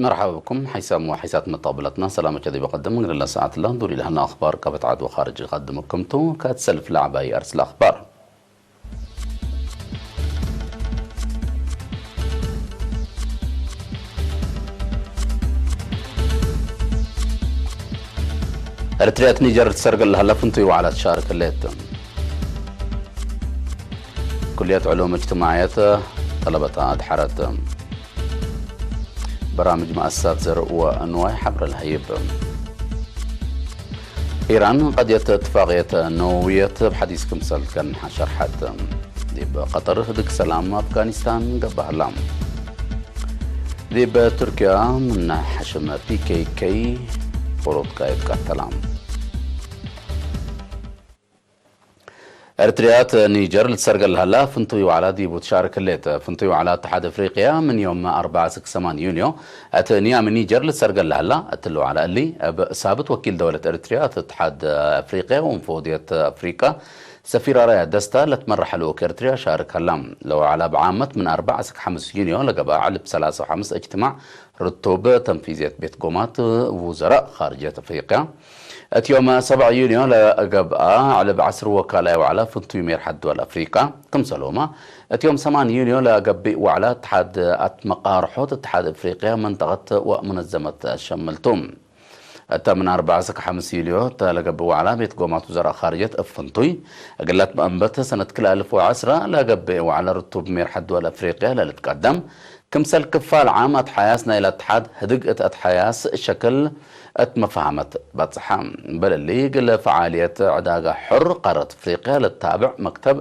مرحبا بكم حيسام وحيسات متقبلتنا سلامة كذي بقدم من الله ساعة الله ندور لهنا أخبار كبت عاد وخارج قدم كمتو كاتسلف لعبة أرسل أخبار. ኤርትርያት ኒጀር ትሰርገል ሃላ ፍንቱይ ዋዕላ ትሻርክ ሌት። ኩልያት ዕሉም እጅትማዕየት ጠለበታ ኣድሓረት። በራምጅ መኣሳት ዘርእዋ እንዋይ ሓብረ ልሃይብ። ኢራን ቀድየት እትፋቕየት ነውየት ብሓዲስ ክምሰል ከንሓ ሸርሓት። ዲብ ቀጠር ህድግ ሰላም ኣፍጋኒስታን ገባህላ። ዲብ ቱርኪያ ምናሕሽመ ፒ ኬ ኬ ፖለቲካ ይቀተላ። ኤርትርያት ኒጀር ልትሰርገል ሃላ ፍንቱይ ዋዕላ ዲቡ ትሻርክ ሌት። ፍንቱይ ዋዕላ እትሓድ ኣፍሪቅያ ምን ዮም ኣርባዓ ስክ ሰማን ዩንዮ እቲ ንያም ኒጀር ልትሰርገል ሃላ። እቲ ዋዕላ እሊ ኣብ ሳብት ወኪል ደወለት ኤርትርያ እቲ እትሓድ ኣፍሪቅያ ወንፎድየት ኣፍሪቃ ሰፊራ ራያ ደስታ ለትመራሕ ልኡክ ኤርትርያ ሻርክ ሃላ። ለዋዕላ ብዓመት ምን ኣርባዓ ስክ ሓምስ ዩንዮ ለገባ ዕልብ ሰላሳ ሓምስ እጅትማዕ ርቱብ ተንፊዝየት ቤት ጎማት ውዘራእ ኻርጀት ኣፍሪቅያ። እቲ ዮም ሰብዓ ዩንዮ ለገብኣ ዕልብ ዓስር ወካላይ ዋዕላ ፍንቱይ ሜርሓት ድወል ኣፍሪቃ። ክምሰሎማ እቲ ዮም ሰማን ዩንዮ ለገብእ ዋዕላ እትሓድ ኣትመቃርሖት እትሓድ ኣፍሪቅያ መንጠቐት ወእምነት ዘመት ሸምልቱ። እታ ምን ኣርባዓ ስክ ሓምስ ዩልዮ እታ ለገብእ ዋዕላ ቤት ጎማት ውዘራእ ኻርጀት እፍንቱይ እግላት መእንበት ሰነት ክልተ ኣልፍ ወዐስራ ለገብእ ዋዕላ ርቱብ ሜርሓት ድወል ኣፍሪቅያ ለልትቀደም ክምሰል ክፋል ዓም ኣትሓያስ ናይ ለትሓድ ህድግ እት ኣትሓያስ ሸክል እት መፋሃመት በጽሓ። በልሊ ግለ ፈዓልየት ዕዳጋ ሑር ቃረት ኣፍሪቅያ ለታብዕ መክተብ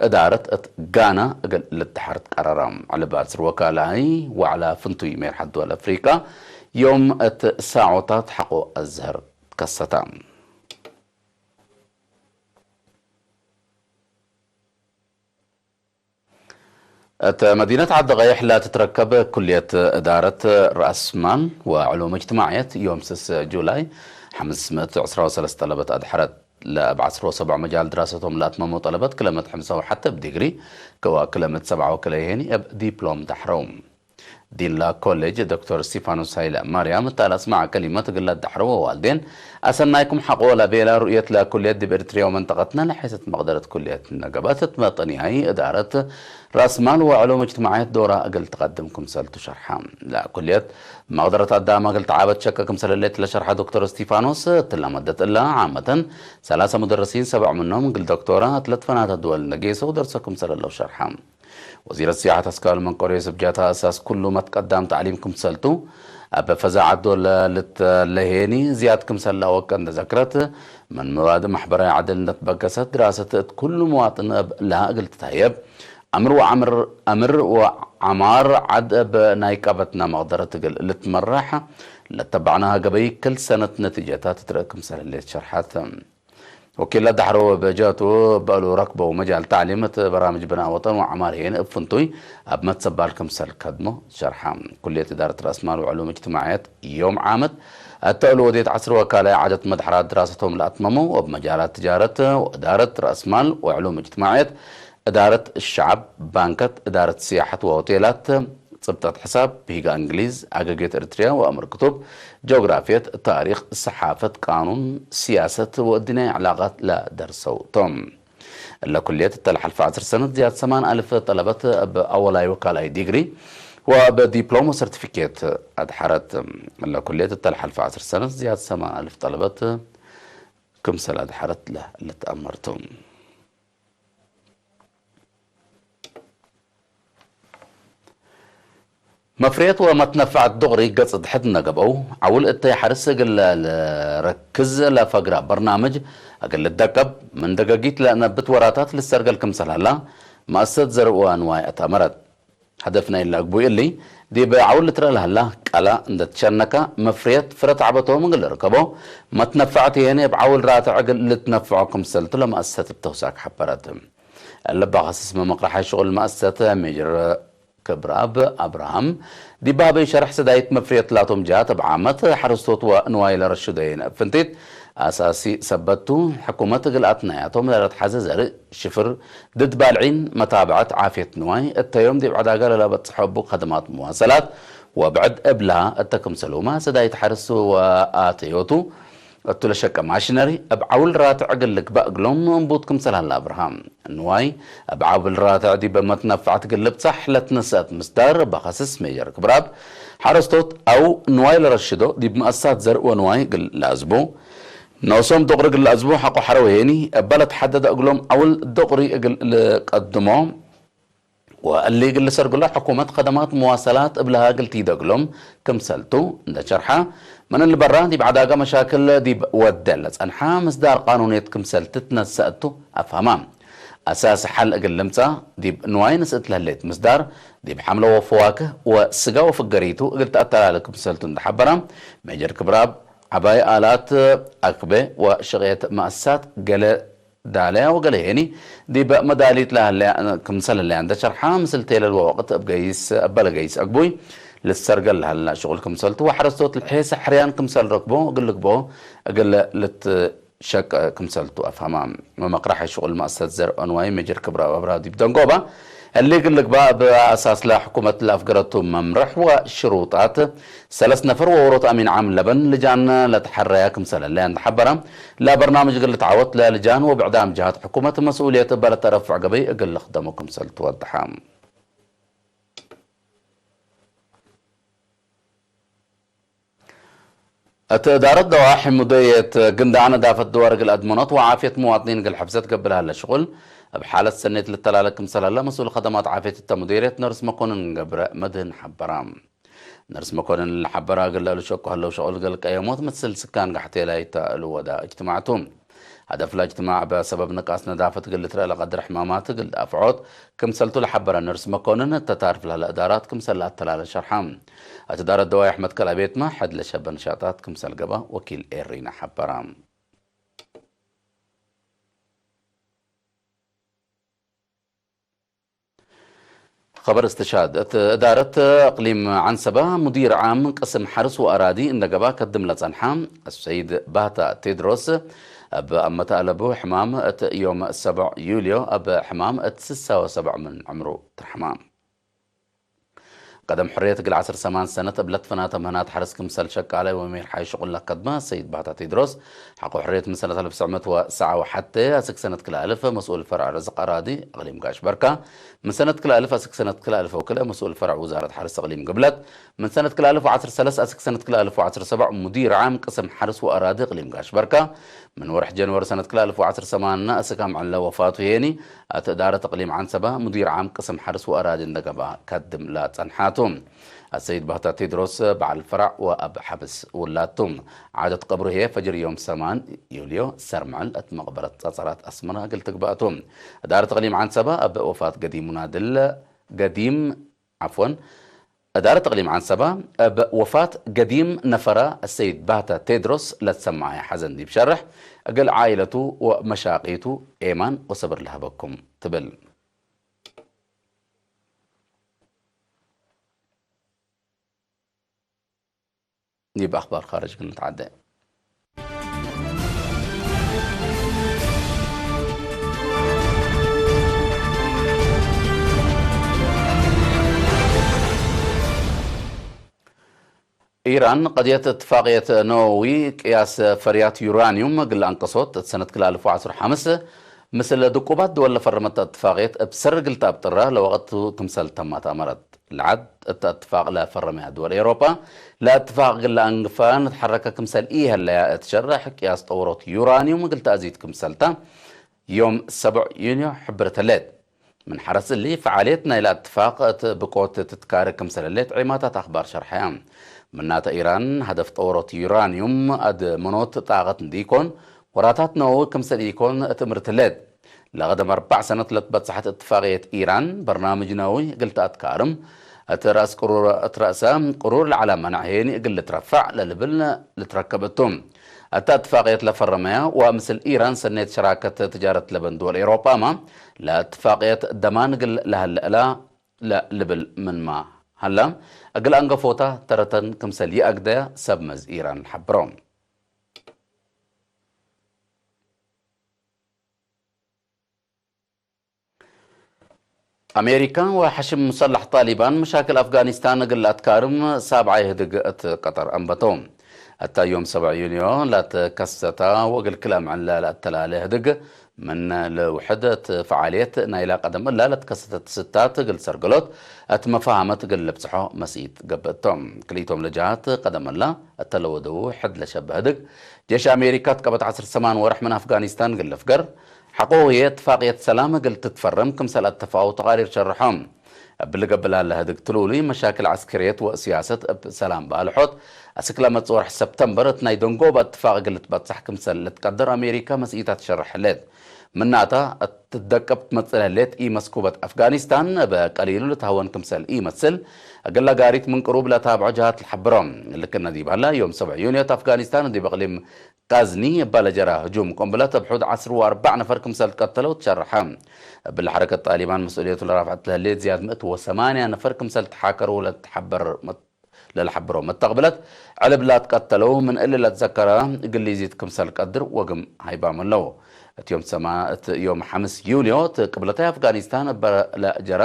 እዳረት እት ጋና እግል ልትሓርት ቀረራ። ዕልባት ስር ወካላይ ዋዕላ ፍንቱይ ሜርሓት ድወል ኣፍሪቃ ዮም እት ሳዖታት ሓቆ ኣዝህር ከሰታ። እት መዲነት ዓዲ ቀይሕ ላትትረከብ ኩልየት እዳረት ራእስማል ወዕሉም እጅትማዕየት ዮም ስስ ጁላይ ሓምስ ምእት ዕስራ ወሰለስተ ጠለበት ኣድሕረት። ለእብ ዓስሮ ሰብዓ መጃል ድራሰቶም ለኣትመሞ ጠለበት ክለመት ሓምሳ ወሓተ ብዲግሪ ከዋ ክለመት ሰብዓ ወክለይሄኒ እብ ዲፕሎም ዳሕረው። ዲላ ኮሌጅ ዶክተር እስቲፋኖስ ሃይለ ማርያም እታ ለኣስማዕ ከሊመት ግላት ዳሕረወ ዋልዴን ኣሰናይኩም ሓቆ ለቤላ ሩእየት ለኩልየት ዲብ ኤርትርያ ወመንጠቀትና ለሐይሰት መቅደረት ኩልየት ነገበት እት መጠንያይ እዳረት ራስማል ወዕሉም እጅትማዕየት ዶራ እግል ትቀድም ክምሰል ትሸርሓ። ለኩልየት መቅደረት ኣዳማ እግል ተዓበት ሸቀ ክምሰል እሌት ለሸርሓ ዶክተር እስቲፋኖስ እትላ መደት እላ ዓመተን ሰላሳ ሙደረሲን ሰብዕ ምኖም እግል ዶክቶራ እትለትፈናታ ድወል ነጌሶ ደርሶ ክምሰል እለው ሸርሓ። ወዚረት ስያሐት ኣስካል መንቆርዮ ስብጃታ ኣሳስ ኩሉ መትቀዳም ታዕሊም ክምሰልቱ ኣብ ፈዛ ዓዶ ለልትለሄኒ ዝያድ ክምሰላ ወቀ እንደዘክረት ምን መባድእ ማሕበራዊ ዓደልነት በገሰት ድራሰት እት ኩሉ መዋጥን እብ ለሃ እግል ትታየብ ኣምር ወዓምር ኣምር ወዓማር ዓድ እብ ናይ ቀበትና መቕደረት እግል ልትመራሕ ለተባዕናሃ ገበይ ክል ሰነት ነቲጀታት ትረእ ክምሰል ህሌት ሸርሓት። ወኪል ዳሕሮ በጃቱ በሉ ረክበው መጃል ታዕሊም እቲ በራምጅ ብናእ ወጠን ወዓማር ሄን እብ ፍንቱይ ኣብ መትሰባል ክምሰል ከድሞ ሸርሓ። ኩልየት እዳረት ራእስ ማል ወዕሉም እጅትማዕየት ዮም ዓመት ኣተእሉ ወዴት ዓስር ወካላይ ዓደት መድሕራት ድራሰቶም ለኣትመሙ ወብ መጃላት ትጃረት ወእዳረት ራእስ ማል ወዕሉም እጅትማዕየት እዳረት ሸዓብ ባንከት እዳረት ስያሐት ወሆቴላት ጽብጠት ሕሳብ፣ ብሂጋ እንግሊዝ፣ ኣገግየት ኤርትርያ ወኣምር ክቱብ፣ ጀኦግራፍየት፣ ታሪኽ፣ ሰሓፈት፣ ቃኑን፣ ስያሰት ወእድናይ ዕላቃት ለደርሰው ቶም። እለ ኩልየት እተለሓልፈ ዓስር ሰነት ዝያድ ሰማን ኣልፍ ጠለበት እብ ኣወላይ ወካላይ ዲግሪ ወእብ ዲፕሎም ወሰርቲፊኬት ኣድሓረት። እለ ኩልየት እተለሓልፈ ዓስር ሰነት ዝያድ ሰማን ኣልፍ ጠለበት ክምሰል ኣድሓረት ለልትኣመርቱ። መፍርየት ወመትነፋዕት ዱቕሪ ገጽ ድሕድ ነገብአው፣ ዓውል እተይ ሓርስ እግል ለረክዝ ለፈግራ በርናምጅ እግል ልደቀብ፣ ምን ደገጊት ለእነብት ወራታት ልሰርገል ክምሰል ሀላ፣ መአሰት ዘርእዋ ንዋይ ኣተመረት። ሀደፍ ናይላ እግቡይ እሊ፣ ዲብ ዓውል ልትረአ ለሀላ ቃላ እንደ ትሸነካ፣ መፍርየት ፍረ ተዕበቶም እግል ልርከቦ፣ መትነፋዕት የኒ እብ ዓውል ራትዕ እግል ልትነፍዖ ክምሰልቱ ለመአሰት እብ ተውሳክ ሐበረት። እለ ባኸስስ መመቅረሓ ሽቁል መአሰት ሜጀር ክብረኣብ ኣብርሃም ዲብ ሀበይ ሸርሕ ሰዳይት መፍርየት ላቶም ጃት እብ ዓመት ሐረስቶት ወንዋይ ለረሽደየን እብ ፍንቲት ኣሳሲ ሰበቱ ሕኩመት እግል ኣትናያቶም ለለትሐዘ ዘርእ ሽፍር ድድ ባልዒን መታብዐት ዓፍየት ንዋይ እተዮም ዲብ ዕዳጋ ለለበጽሖ እቡ ከደማት መዋሰላት ወብዕድ እብላ እተ ክምሰሉ ማሰዳይት ሓርስ ወኣተዮቱ እቱ ለሸቀ ማሽነሪ እብ ዓውል ራትዕ እግል ልግባእ እግሎም እምቡት ክምሰል ሃላ ኣብርሃም። ንዋይ እብ ዓውል ራትዕ ዲብ መትነፋዕት እግል ልብጻሕ ለትነሰአት ምስዳር በኸስስ ሜጀር ክብራብ ሓረስቶት ኣው ንዋይ ለረሽዶ ዲብ መእሳት ዘርእ ወንዋይ እግል ለአዝቡ ነሶም ዶቕሪ እግል ለአዝቡ ሓቆ ሓረወየኒ እባ ለትሓደደ እግሎም ዓውል ዶቕሪ እግል ልቀድሞ ወእሊ እግል ልሰርግሎ ሕኩመት ከደማት መዋሰላት እብልሃ እግል ቲደግሎም ክምሰልቱ እንደ ሸርሓ፣ ምን እሊ በራ ዲብ ዓዳጋ መሻክል ዲብ ወደ ለጸንሓ ምስዳር ቃኑንየት ክምሰል ትትነሰእቱ ኣፍሃማ። ኣሳሲ ሓል እግል ልምጻ ዲብ ንዋይ ንስእት ለህሌት ምስዳር ዲብ ሓምለ ወፈዋክህ ወስጋ ወፍገሪቱ እግል ተኣተላለ ክምሰልቱ እንደ ሓበራ፣ ሜጀር ክብራብ ዓባይ ኣላት ኣክበ ወሽቕየት ማእሳት ገለ ዳለያ ወገለየኒ ዲበ መዳሊት ለሃለያ ክምሰል ህለያ እንተ ሸርሓ፣ ምስል ቴለል ወወቅት እብ ገይስ፣ እበለ ገይስ አግቡይ ልትሰርገል ለሃልና ሽቁል ክምሰልቱ ወሐረስቶት ልሔሰ ሕርያን ክምሰል ረክቦ እግል ልግቦ እግል ልትሸቅ ክምሰልቱ አፍሃማ። መመቅራሕ ሽቁል ማእሰት ዘር ኦንዋይ ሜጀር ክብራ አብራ ዲብ ደንጎባ እሊ እግል ልግባ እብ አሳስላ ሕኩመት ለአፍገረቱ መምርሕ ወሽሩጣት ሰለስ ነፈር ወወሮት አሚን ዓም ለበን ልጃን ለተሐረያ ክምሰል ህለያ እንተ ሐበራ፣ ለበርናምጅ እግል ልትዓወት ለልጃን ወብዕዳም ጀሃት ሕኩመት መስኡልየት እበ ለተረፍዕ ገበይ እግል ልኽደሞ ክምሰል ትወድሐ። እት እዳረት ደዋሒ ሙደየት ግንዳዕ ነዳፈት ድዋር እግል አድመኖት ወዓፍየት መዋጥኒን እግል ሕፍዘት ገብር ሃለ ሽቁል እብ ሓለት ሰኔት ልተላለ ክምሰል ሀለ መስኡል ከደማት ዓፍየት እተ ሙዲርየት ነርስ መኮንን ገብረ መድህን ሐበራ። ነርስ መኮንን ለሐበራ እግል ለእሉ ሸቁ ሀለው ሸቁል እግል ቀየሞት ምስል ስካን ጋሕቴላይ ተእሉ ወዳ እጅትማዕቱ። ሀደፍ ለእጅትማዕ በሰበብ ንቃስ ነዳፈት እግል ልትረአ ለቀድር ሕማማት እግል ዳፍዖት ክምሰልቱ ለሐበረ ነርስ መኮንን እተ ታርፍ ለሀለ እዳራት ክምሰል ለአተላለ ሸርሓ። እት እዳረት ደዋይ አሕመድ ከልአቤትማ ሐድ ለሸበ ንሻጣት ክምሰል ገባ ወኪል ኤሪና ሐበራ። ኸበር እስትሻድ፣ እት እዳረት እቅሊም ዓንሰባ ሙዲር ዓም ቅስም ሐርስ ወአራዲ እንደገባ ከድም ለጸንሓ አሰይድ ባህታ ቴድሮስ፣ እብ አመተ አለቡ ሕማም እት ዮም ሰብዕ ዩልዮ እብ ሕማም እት ስሳ ወሰብዕ ምን ዕምሩ ትርሕማ። ቀደም ሕርየት እግል ዓሰርተ ሰማን ሰነት እብ ለትፈናተ ምህናት ሐርስ ክምሰል ሸቃላይ ወሜርሓይ ሽቁል ለከድመ ሰይድ ባህታ ቴድሮስ፣ ሐቆ ሕርየት ምን ሰነት አልፍ ትስዕ ምእት ወሰዓ ወሐቴ አስክ ሰነት ክልአልፍ መስኡል ፈርዕ ርዝቅ አራዲ እቅሊም ጋሽ በርካ፣ ምን ሰነት ክልአልፍ አስክ ሰነት ክልአልፍ ወክልኤ መስኡል ፈርዕ ውዛረት ሐርስ እቅሊም ግብለት፣ ምን ሰነት ክልአልፍ ወዓሰርተ ሰለስተ አስክ ሰነት ክልአልፍ ወዓሰርተ ሰብዕ ሙዲር ዓም ቅስም ሐርስ ወአራዲ እቅሊም ጋሽ በርካ፣ ምን ወርሕ ጀንወሪ ሰነት ክልአልፍ ወዓሰርተ ሰማንያ አስክ አምዕለ ወፋቱ ሄኒ፣ አት እዳረት እቅሊም ዓንሰባ ሙዲር ዓም ቅስም ሐርስ ወአራዲ እንደገባ ከድም ለጸንሓቱ። አሰይድ ባህታ ቴድሮስ በዓል ፈራዕ ወአብ ሐብስ ውላቱ። ዓደት ቀብሩ ህየ ፈጅር ዮም ሰማን ዩልዮ ሰርምዕል እት መቅበረት ጸጸራት አስመራ እግል ትግባእቱ። እዳረት እቅሊም ዓንሰባ እብ ወፋት ገዲም ሙናድል ገዲም፣ ዓፍወን፣ እዳረት እቅሊም ዓንሰባ እብ ወፋት ገዲም ነፈራ አሰይድ ባህታ ቴድሮስ ለትሰማዐ ሐዘን ዲብ ሸርሕ እግል ዓኢለቱ ወመሻቂቱ ኤማን ወሰብር ለሀበኩም ትብል። ኒብ ኣኽባር ኻርጅ ክንትዓደ። ኢራን ቀድየት እትፋቅየት ነወዊ ቅያስ ፈርያት ዩራንዩም እግል አንቀሶት እት ሰነት ክልተ አልፍ ወዐስር ወሐምስ ምስል ድቁባት ድወል ለፈረመት እትፋቅየት እብ ሰር እግል ተአብጥራ ለወቀት ክምሰል ተማት አመረት። ለዓድ እተ እትፋቅ ለፈረመያ ድወል ኤውሮጳ ለእትፋቅ እግል ለአንግፋ ንትሐረከ ክምሰል ኢሀለያ እት ሸርሕ ቅያስ ጠወሮት ዩራንዩም እግል ተአዚድ ክምሰልታ ዮም ሰብዕ ዩንዮ ሕብርት ህሌት። ምን ሐረስ እሊ፣ ፈዓልየት ናይላ እትፋቅ እት ብቆት ትትካረ ክምሰል ህሌት ዒማታት አኽባር ሸርሐያ። ምናተ ኢራን፣ ሀደፍ ጠወሮት ዩራንዩም አድመኖት ጣቀት እንዲኮን፣ ወራታት ነወዊ ክምሰል ኢኮን እት እምርት ህሌት። ለቀደም አርባዕ ሰነት ለትበጽሐት እትፋቅየት ኢራን፣ በርናምጅ ነወዊ እግል ተአትካርም፣ እት ረእስ ቅሩር፣ እት ረእሰ ቅሩር ለዐለ መናዕ ሄኒ እግል ልትረፈዕ ለልብል ልትረከብ እቱ። እተ እትፋቅየት ለፈረመያ ወምስል ኢራን ሰኔት ሸራከት ትጃረት ለበን ድወል ኤውሮጳማ፣ ለእትፋቅየት ደማን እግል ለሀለ እላ ለልብል ምንማ ሀላ፣ እግል አንገፎታ ተረተን ክምሰል ይአግደያ ሰብ መዝ ኢራን ለሐብሮ። ኣሜሪካ ወሓሽም ሙሰላሕ ጣሊባን መሻክል ኣፍጋኒስታን እግል ኣትካርም ሳብዓይ ህድግ እት ቀጠር ኣንበቶ። እታ ዮም ሰብዕ ዩንዮ ላተከሰታ ወእግል ክልኣም ዕላ ለኣተላለ ህድግ ምን ልውሕደት ፈዓልየት ናይላ ቀደም እላ ለትከሰተት ስታት እግል ሰርገሎት እት መፋሃመት እግል ልብጽሖ መስኢት ገብእቶም። ክልኢቶም ለጃሃት ቀደም እላ እተለወደው ሕድ ለሸበ ህድግ ጄሽ ኣሜሪካ ትቀበት ዓስር ሰማን ወርሕ ምን ኣፍጋኒስታን እግል ልፍገር ሓቆ ህየ እትፋቅየት ሰላም እግል ትትፈረም ክምሰል ኣተፋው ተቃሪር ሸርሖም። እብ ልገብእ ለሀለ ህድግ ትሉሉይ መሻክል ዐስክርየት ወሲያሰት እብ ሰላም ባልሖት፣ አስክ ለመጽእ ወርሕ ሰብተምበር እት ናይ ደንጎባ እትፋቅ እግል ልትበጽሕ ክምሰል ልትቀድር አሜሪካ መስኢታ ትሸርሕ ህሌት። ምናታ እት ትደቀብ ትመጽእ ለህሌት ኢመስኩበት አፍጋኒስታን እብ ቀሊሉ ልትሀወን ክምሰል ኢመስል፣ እግል ለጋሪት ምን ቅሩብ ለታብዖ ጀሃት ልሐብሮም። ልክነ ዲብ ሀላ ዮም ሰብዕ ዩንዮ እት አፍጋኒስታን ዲብ እቅሊም ቃዝኒ እባ ለጀራ ህጁም ቆምብለት እብ ሑድ ዐስር ወአርባዕ ነፈር ክምሰል ትቀተለው ትሸርሐ። እብሊ ሐረከት ጣሊባን መስኡልየቱ ለራፍዐት ለህሌት ዝያድ ምእት ወሰማንያ ነፈር ክምሰል ተሓከሩ ለልሐበሮ መተቅብለት ዕልብ ላትቀተለው ምን እሊ ለትዘከረ ግሊዚት ክምሰል ቀድር ወግም ሃይባም ኣለው። እት ዮም ሰማ-፣ እት ዮም ሐምስ ዩንዮ እት ቅብለታይ አፍጋኒስታን እበ ለጀረ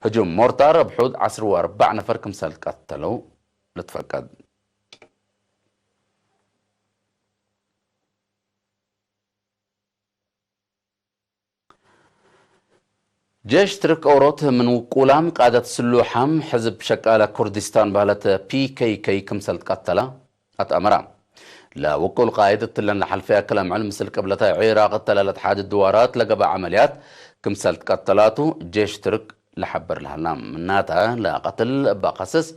ህጁም ሞርታር እብ ሑድ ዐስር ወአርባዕ ነፈር ክምሰል ትቀተለው ልትፈቀድ። ጄሽ ትርክ ኦሮት ምን ውቁላም ቃደት ስሉሓም ሕዝብ ሸቃለ ኩርዲስታን በህለት ፒ ኬ ኬ ክምሰል ትቀተላ አትአመራ። ለውቁል ቃይድ እትለን ለሐልፈያ ክለምዕል ምስል ቅብለታይ ዒራቅ እተለለት ሓድ ድዋራት ለገበ ዐመልያት ክምሰል ትቀተላቱ ጄሽ ትርክ ለሐብር ለሀላ። ምናተ ለቀትል እባ ከስስ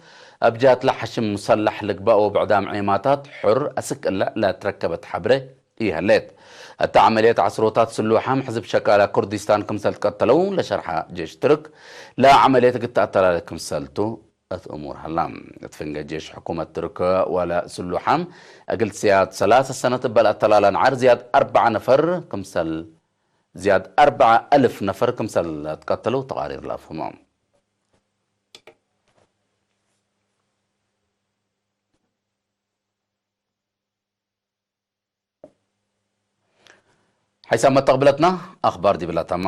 እብ ጃት ለሐሽም ሙሰላሕ ልግባእ ወብዕዳም ዔማታት ሑር አስክ እለ ለትረከበት ሐብረ ኢሀሌት። እተ ዐመልየት ዐስሮታት ስሉሓም ሕዝብ ሸቃላ ኩርዲስታን ክምሰል ትቀተለው ለሸርሐ ጄሽ ትርክ፣ ለዐመልየት እግል ተአተላለ ክምሰልቱ እት እሙር ሀላ። እት ፍንገ ጄሽ ሕኩመት ትርክ ወለ ስሉሓም እግል ዝያድ ሰላሰ ሰነት እበ ለአተላለ ነዓር ዝያድ አርበዓ ነፈር ክምሰል፣ ዝያድ አርበዓ አልፍ ነፈር ክምሰል ለትቀተለው ተቃሪር ለአፍህሞ። ሓይሳብ መተቕብለትና ኣኽባር ዲብላ ታማ።